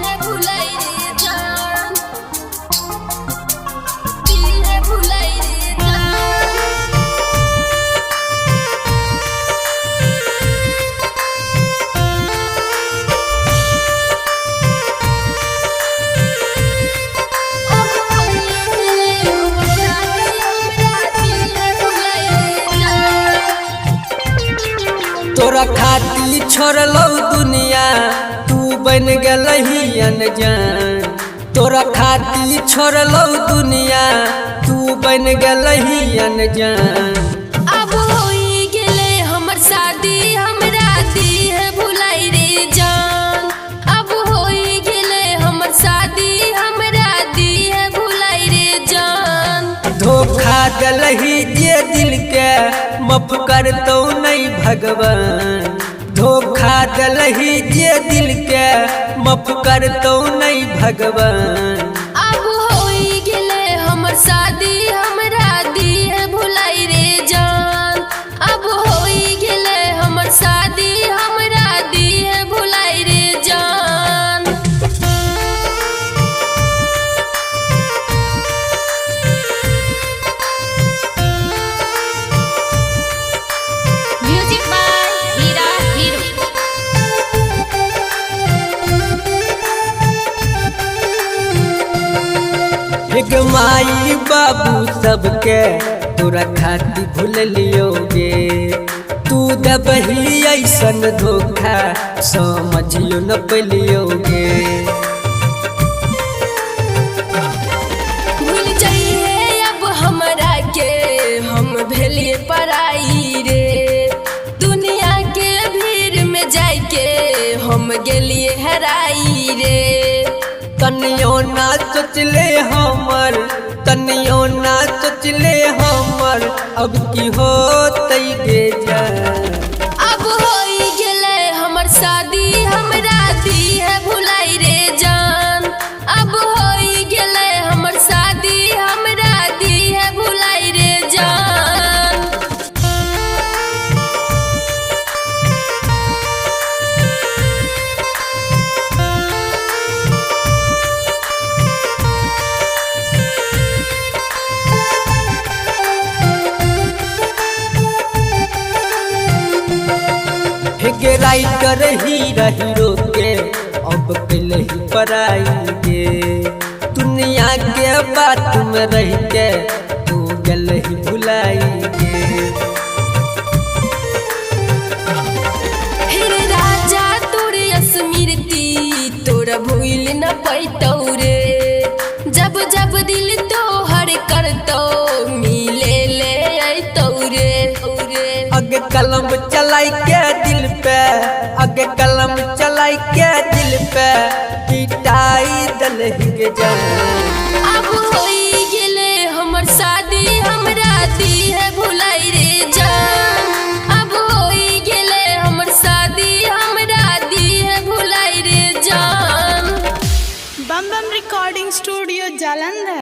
है भुलाई रे जान, दी है भुलाई रे जान। अब होई गेलै हमर शादी, हमरा दी है भुलाई रे जान। तोरा खाती छोड़लौ दुनिया, तू बन गेलही अनजान। तोरा खाती छोड़लौ दुनिया, तू बन गेलही अनजान। अब होई गेलै हमर शादी, हमरा दी है भुलाई रे जान। अब होई गेलै हमर शादी, हमरा दी है भुलाई रे जान। धोखा दलही जे दिल के, माफ करतौ नहीं भगवान। धोखा दलही जे दिल के, माफ करतौ नहीं भगवान। अब होई गेलै हमर शादी, हमरा दी है भुलाई रे जान। अब होई गेलै हमर शादी, हमरा दी है भुलाई रे जान। Music by Hira hero. एक माई बाबू सबके तोरा खाती भूल लियोगे। तू दबही ऐसन धोखा समझियो न पलियोगे। भूल जाइए अब हमरा के, हम भेलिए पराई रे। दुनिया के भीड़ में जाके हम गेलिए हराई रे। तनियो ना सोचले हमर, तनियो ना सोचले हमर, अब की होतै गे जान। अब होई गेलै हमर शादी, हमरा दी है भुलाई रे जान। अब होई गेलै हमर शादी, हमरा दी है भुलाई रे जान। हे राइटर हीरा हीरो के अब कलही पराई गे। दुनिया के बात में रह के तू गलही भुलाई गे। हे रे राजा तोर स्मृति तोरा भूल न पैतौ रे। जब जब दिल तोहर करतौ मिले ले अयतौ रे रे। अगे कलम चलाई के दिल पे, अगे कलम चलाई के दिल पे, पिटाई दलही गे जान। अब होई गेलै हमर शादी, हमरा दी है भुलाई रे जान। अब होई गेलै हमर शादी, हमरा दी है भुलाई रे जान। बम बम रिकॉर्डिंग स्टूडियो जालंधर।